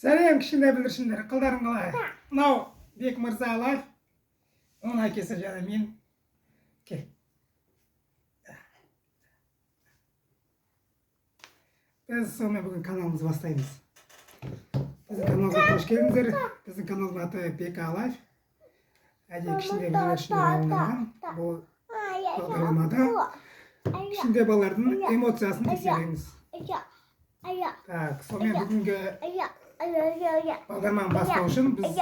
Сәлем, кішкентай бүлдіршіндер, қалдарың қалай? Мынау Бек мырза Лайф, оның әкесі және мен. Кел. Біз сонымен бүгін каналымызды бастаймыз. Біздің каналға қош келдіңіздер. Біздің каналдың аты Бека Лайф. Әдейі кішкентай бүлдіршіндер арналған бұл бағдарламада кішкентай балалардың эмоциясын тексереміз. Так, сонымен бүгінгі бағдарламаны бастау үшін біз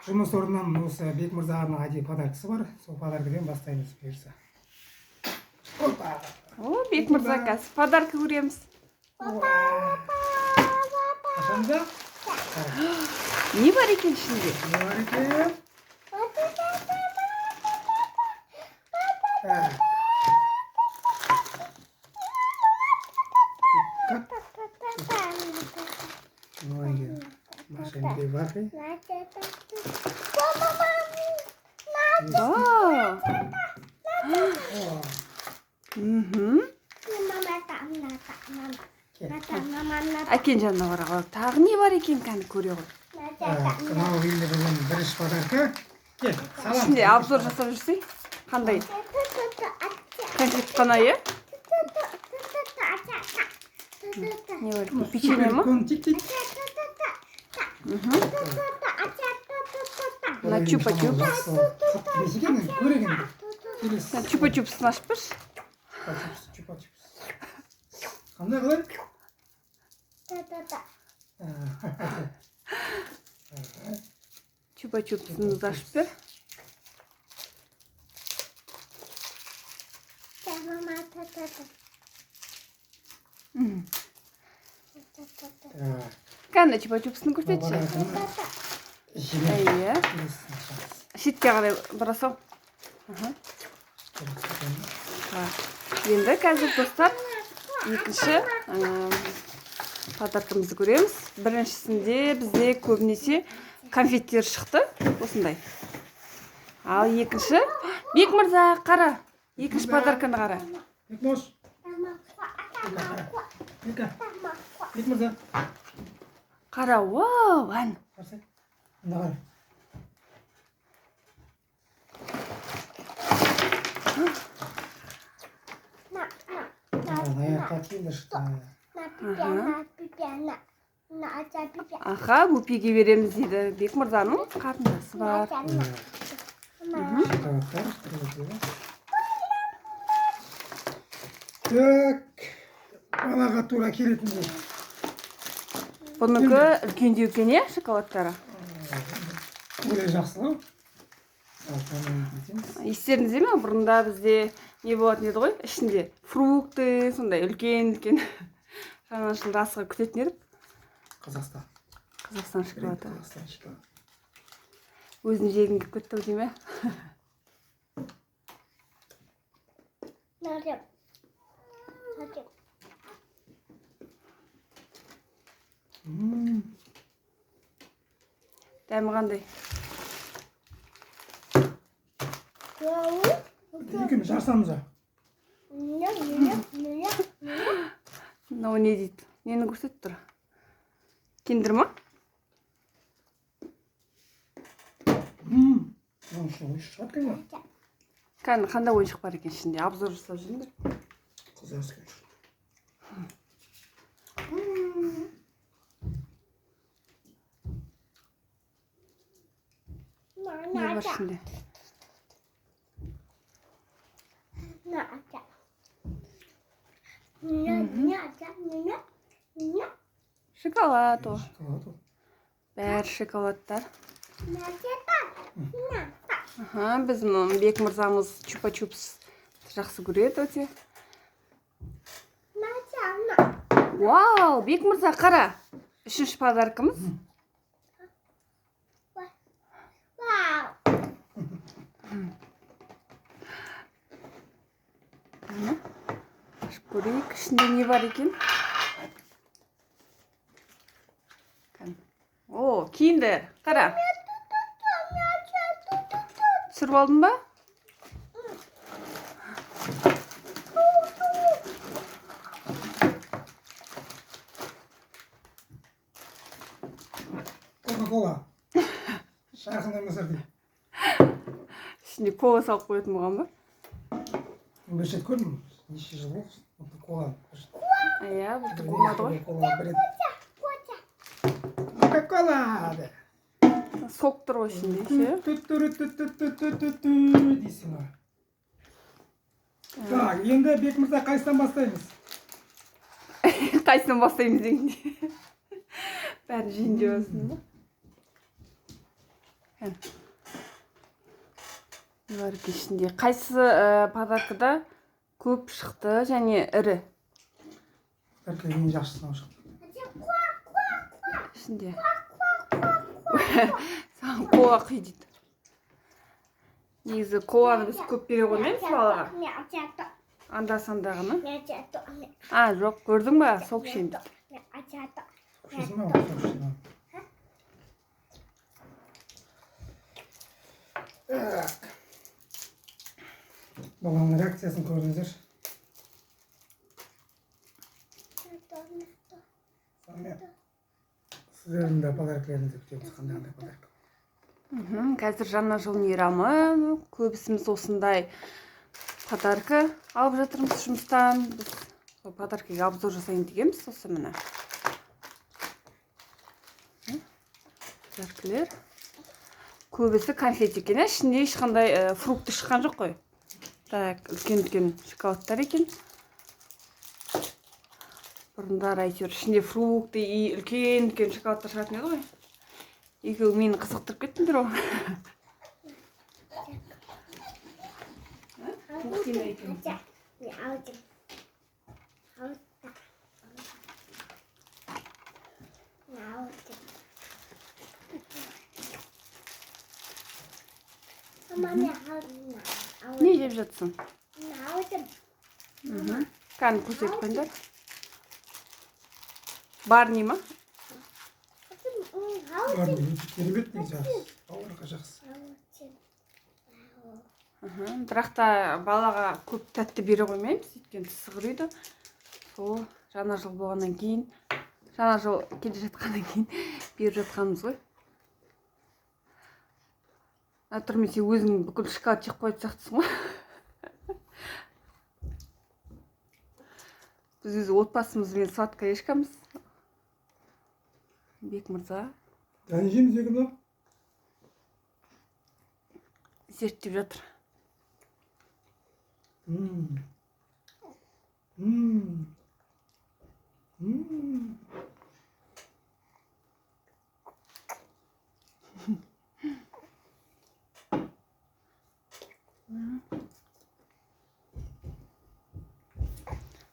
жұмыс орнынан осы Бек мырзаның әдейі подаркасы бар. Сол подаркадан бастаймыз, бұйырса. Опа! О, Бек мырза, қазір подарка көреміз. Ашамыз ба? Не бар екен ішінде? Не бар екен? Так. Как? Ноги. Машинки вафли. О, О, мхм. Кел. Әкенің жанына бара қал. Тағы не бар екен, кәні, көре ғой. Так, мынау енді бүгін бірінші подарка. Кел, салам. Ішінде обзор жасап жүрсей. Қандай? Конфет қана, иә? Не бар екен? Печенье ма? Контик тик. Мына чупа-чупс. Несі екен енді, көрейік енді. Келесі. Чупа-чупсын ашып берші. Чупа-чупс, чупа-чупс. Қандай, қалай? Чупа-чупсымызды ашып бер. Так, Кәні, чупа-чупсын көрсетші. подарканы жібер. Иә. Келесісін ашамыз. Шетке қарай бара сал. Аха. Так. Енді қазір, достар, екінші подаркамызды көреміз. Біріншісінде бізде көбінесе конфеттер шықты. Осындай. Ал екінші, Бек мырза, қара. Екінші подарканы қара. Бекмош. Бека. Бек мырза. Қара, вау, ән. Қарасай. Мында қара. Аяққа киімдер шықты. Аха, бөпеге береміз дейді. Бек мырзаның қарындасы бар. Шоколадтар. Так. Балаға тура келетіндей. Бұнікі үлкендеу екен, иә, шоколадтары. Өте жақсылау. Так, оны нетеміз. Естеріңізде ме, бұрында бізде не болатын еді ғой, ішінде фрукты, сондай үлкен үлкен, жаңа жылды асыға күтетін едік. Қазақстан. Қазақстан шоколады. Қазақстан шоколад. Өзім жегім келіп кетті ау деймін, иә. Дәмі қандай? Екеуміз жарысамыз ба? Мынау не дейді, нені көрсетіп тұр? Киндер ма? Мынаның ішінде ойыншық шығады екен ғой. Кәні, қандай ойыншық бар екен ішінде, обзор жасап жүріңдер. Казахский ойыншық. Не бар ішінде? Шоколад ол. Шоколад ол. Бәрі шоколадтар. Аха, біздің Бек мырзамыз чупа чупс жақсы көреді өте. Вау, Бек мырза, қара, үшінші подаркамыз. Қане, ашып көрейік, ішінде не бар екен. Кәне. О, киндер, қара, түсіріп алдың ба? Кока-кола. Жарқын өмір сүр дейді. Ішінде кола салып қоятын болған ба? Мен бір рет көрдім. Неше жыл болды. Былтыр кола. Иә, былтыр болмады ғой. Кола бір рет. Кока-кола де. Сок тұр ғой ішінде ше. Ту-ту-ру-ту-ту-ту-ту-ту дейсің ғой. Так, енді, Бек мырза, қайсыдан бастаймыз? Қайсынан бастаймыз дегенде, бәрін жейін деп жатрсың ба? Кәне. Не бар екен ішінде? Қайсы подаркада көп шықты және ірі? Подарка ең жақсысы мынау шықты. Ішінде саған кола құй дейді. Негізі коланы біз көп бере қоймаймыз балаға, анда санда ғана. А, жоқ, көрдің ба, сок ішемін дейді. Ішесің ба? Сок ішесің ба? Так. Баланың реакциясын көрдіңіздер. Сонымен, сіздердің де подаркілеріңізді күтеміз. Қандай қандай подарка? Қазір жаңа жыл мейрамы, көбісіміз осындай подарка алып жатырмыз жұмыстан. Біз сол подаркаға обзор жасайын дегенбіз. Осы, міне, подаркілер көбісі конфет екен, иә. Ішінде ешқандай фрукты шыққан жоқ қой. Так, үлкен үлкен шоколадтар екен. Бұрындары әйтеуір ішінде фрукты и үлкен үлкен шоколадтар шығатын еді ғой. Екеуі мені қызықтырып кеттіңдер ғой. Ух ты, екен. Не жеп жатсың? Кәні, көрсетіп қойыңдар. Барни ма? Бар, өте керемет негізі, жақсы. Балаларға жақсы. Бірақ та балаға көп тәтті бере қоймаймыз, өйткені тісі құриды. Сол жаңа жыл болғаннан кейін, жаңа жыл келе жатқаннан кейін беріп жатқанымыз ғой. Натурмен сен өзің бүкіл шоколад жеп қоятын сияқтысың ғой. Біз өз отбасымызбен сладкоежкамыз. Бек мырза Дән жейміз екі мынау. Зерттеп жатыр. Мм. Мм. Мм.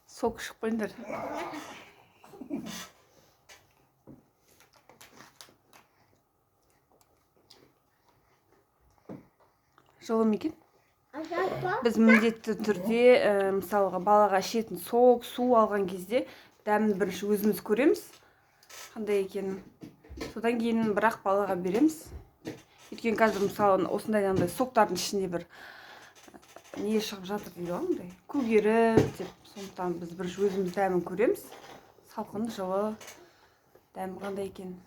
Сок ішіп қойыңдар. Жылы ма екен? Біз міндетті түрде мысалға, балаға ішетін сок, су алған кезде дәмін бірінші өзіміз көреміз қандай екенін, содан кейін бірақ балаға береміз. Өйткені қазір, мысалы, осындай андай соктардың ішінде бір не шығып жатыр дейді ғой, андай көгеріп деп. Сондықтан біз бірінші өзіміз дәмін көреміз, салқын, жылы, дәмі қандай екенін.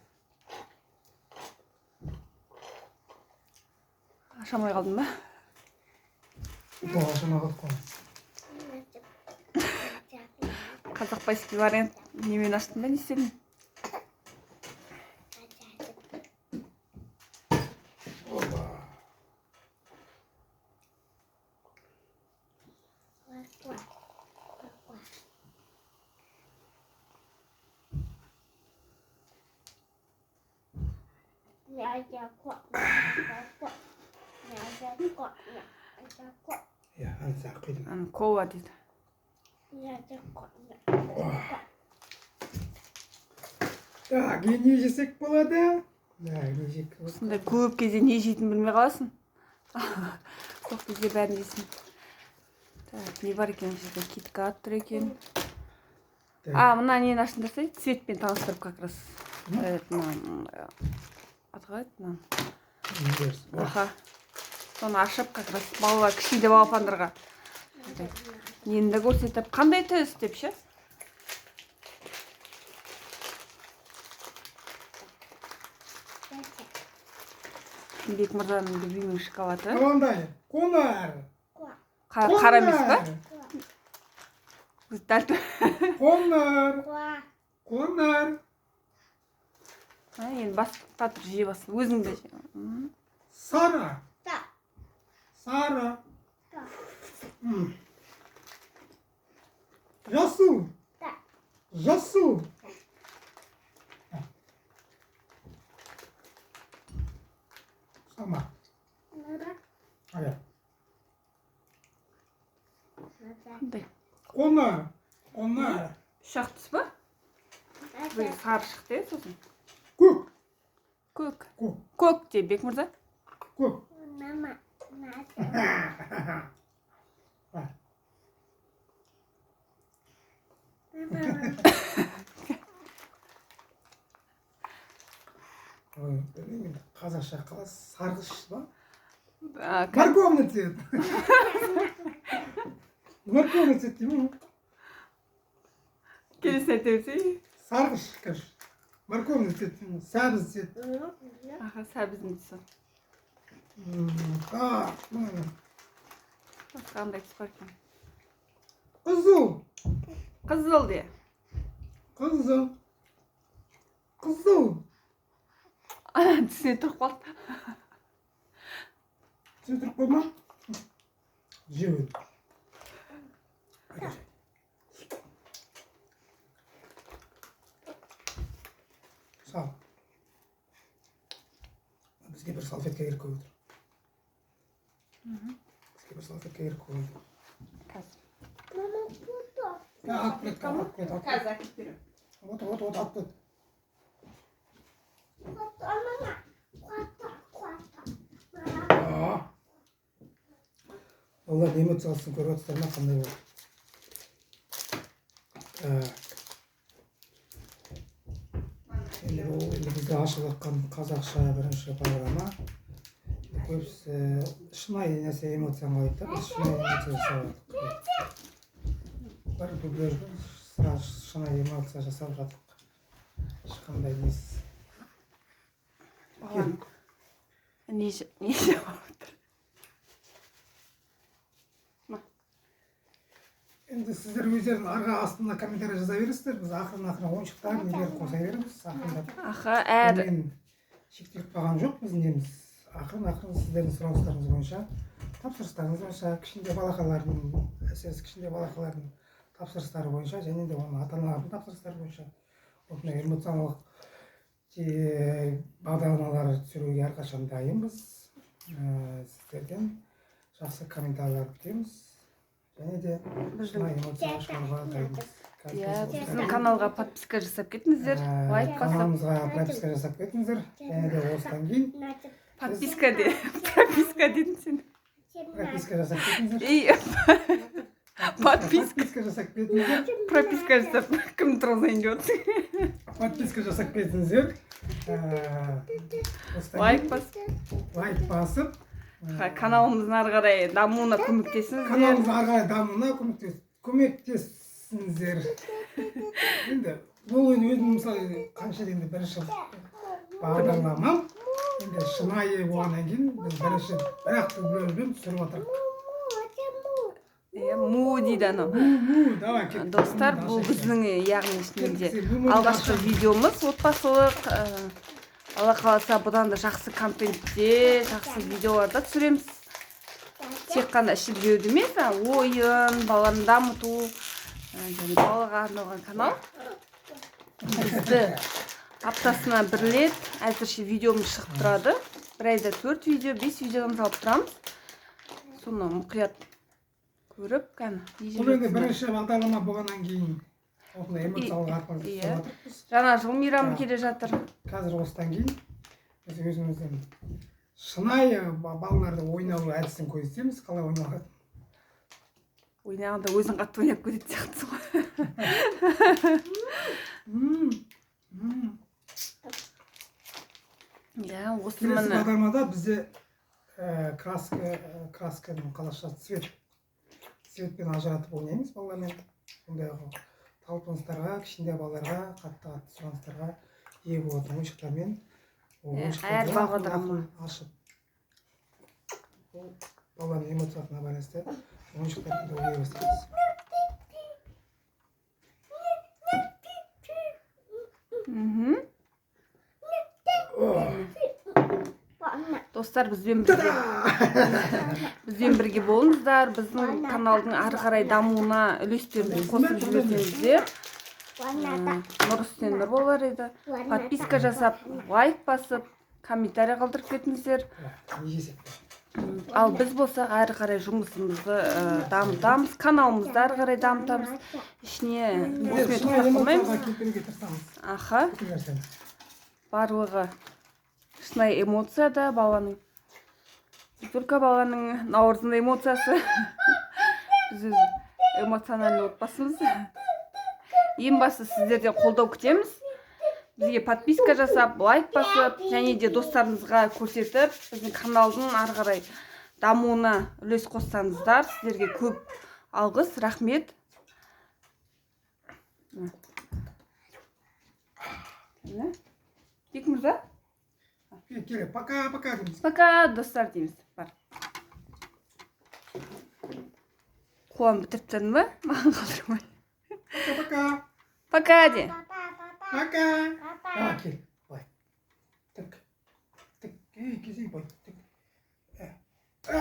Аша алмай қалдың ба? Жоқ, ашамай қалдық қой. Қазақбайский вариант немен аштың ба, не істедің? Опа. Иә, ана құйдым. Ана кола дейді. Так, енді не жесек болады? Так, не жесек? Осындай көп кезде не жейтінін білмей қаласың. Сол кезде бәрін жейсің. Так, не бар екен мына жерде? Киткат тұр екен. Так. А, мына нені ашыңдарсай, цветпен таныстырып как раз. М? Мына, аты қалай еді мына? Не берсін? Аха, соны ашып, как раз балалар, кішкентай балапандарға нені де көрсетіп, қандай түс деп ше. Бекмырзаның любимый шоколады. Қандай? Қоңыр. Қара емес па? Дәл. Қоңыр. Қоңыр. Енді бас татып жей басын. Өзің де же. Сары. Сары. Жасыл. Жасыл. Салма. Ая. Қандай? Қоңыр. Қоңыр. Үш ақ түс па? Бір сары шықты, иә, сосын. Көк. Көк. Көк. Көк де, Бекмырза. Көк. А. Ой, білмеймін енді, қазақша қалай, сарғыш па? Морковный цвет. Морковный цвет деймін ғой. Келесі айта берсей. Сарғыш, короче. Морковный цвет деймін. Сәбіз цвет. Аха, сәбіздің түсі. Так, міне. Басқа қандай түс бар екен? Қызыл. Қызыл де. Қызыл. Қызыл. Ана түсіне тұрып қалды. Түсіне тұрып қойма. Жеу енді. Әкел. Сал. Бізге бір салфетка керек болып отыр. Бізге бір салфетка керек болып отыр. Қазір. Я, алып кет, алып кет, алып кет. Қазір әкеліп беремін. Отыр, отыр, отыр, алып кет. Аа. Олар эмоциясын көріп отырсыздар ма, қандай болды? Так. Енді бұл енді бізде ашылып жатқан қазақша бірінші программа. Көбісі шынайы нәрсе, эмоцияны қалайды да, біз шынайы эмоция жасап жатырмық. Бір дубляжбен сразу шынайы эмоция жасап жатырмық. Ешқандай несіз. Балам не жеп отыр? Енді сіздер өздерің арға астына комментарий жаза бересіздер. Біз ақырын ақырын ойыншықтар, нелер қоса береміз ақырындап. Аха, әр Онымен шектеліп қалған жоқ біздің неміз. Ақырын ақырын сіздердің сұраныстарыңыз бойынша, тапсырыстарыңыз бойынша, кішкентай балақайлардың, әсіресе кішкентай балақайлардың тапсырыстары бойынша және де оның ата аналардың тапсырыстары бойынша осындай эмоционалдық бағдарламалар түсіруге әрқашан дайынбыз. Сіздерден жақсы комментарийлер күтеміз және де Біздің шынайы эмоциялар шығаруға дайынбыз. Қазір Иә, біз біздің каналға подписка жасап кетіңіздер, лайк басып. Каналымызға прописка жасап кетіңіздер және де осыдан кейін Подписка де, прописка дедің сен. Прописка жасап кетіңіздер. Ей, подписка. Подписка жасап кетіңіздер. Прописка жасап кім тұрғызайын деп отырсың? Подписка жасап кетіңіздер. Осыдан Лайк кейін басып. Лайк басып, Каналымыздың ары қарай дамуына көмектесіңіздер. Каналымыздың ары қарай дамуына көмектесіңіздер. Енді бұл енді өзім, мысалы, қанша дегенде бірінші бағдарламам, енді шынайы болғаннан кейін біз бірінші бір ақ дубляжбен түсіріп жатырмық. Иә, му дейді анау. Му, давай, кеттік. Достар, бұл біздің, яғни шынымен де алғашқы видеомыз отбасылық. Алла қаласа, бұдан да жақсы контентте, жақсы видеоларда түсіреміз. Тек қана ішіп жеуді емес, а ойын, баланы дамыту, және балаға арналған канал. Бізді аптасына бір рет әзірше видеомыз шығып тұрады. Бір айда төрт видео, бес видеодан салып тұрамыз. Соны мұқият көріп, кәні, не жеп Бұл енді жатсыңдар? бірінші бағдарлама болғаннан кейін осындай эмоциялық арқылы Иә. түсіріп жатырмыз. Жаңа жыл мейрамы Да. келе жатыр. Қазір осыдан кейін біз өзіміздің шынайы балаларды ойнау әдісін көрсетеміз, қалай ойналатынын. Ойнағанда өзің қатты ойнап кететін сияқтысың ғой. М, м. Иә, осы Келесі міне. бағдарламада бізде краска, красканың қазақша цвет, цветпен ажыратып ойнаймыз балалармен. Сондай талпыныстарға, кішкентай балаларға қатты қатты сұраныстарға ие болатын ойыншықтармен ол Иә, ойыншықтарды әр бағдарлама. ақырын ашып Бұл баланың эмоциясына байланысты ойыншықтарды да ойлай бастаймыз. Достар, бізбен бірге болыңыздар. Біздің каналдың ары қарай дамуына үлестеріңізді қосып жіберсеңіздер, нұр үстіне нұр болар еді. Подписка жасап, лайк басып, комментарий қалдырып кетіңіздер. Не жесек? Ал біз болсақ, әрі қарай жұмысымызды дамытамыз, каналымызды әрі қарай дамытамыз. Ішіне осымен тоқтап қалмаймыз. Эмоцияға келтіруге тырысамыз бүкіл нәрсені. Барлығы шынайы эмоцияда баланың, не только баланың, Наурыздың да эмоциясы. Біз өзі эмоциональный отбасымыз. Ең бастысы, сіздерден қолдау күтеміз. Бізге подписка жасап, лайк басып және де достарыңызға көрсетіп, біздің каналдың ары қарай дамуына үлес қоссаңыздар, сіздерге көп алғыс, рахмет. Міне. Бек мырза. Келе, пока, пока дейміз. Пока, достар, дейміз. Бар, қуан, бітіріп тастадың ба? Маған қалдырмай. Пока, пока. Пока де. Пока. А, кел, былай тік, тік, ей, келсей, былай тік. Ә. А.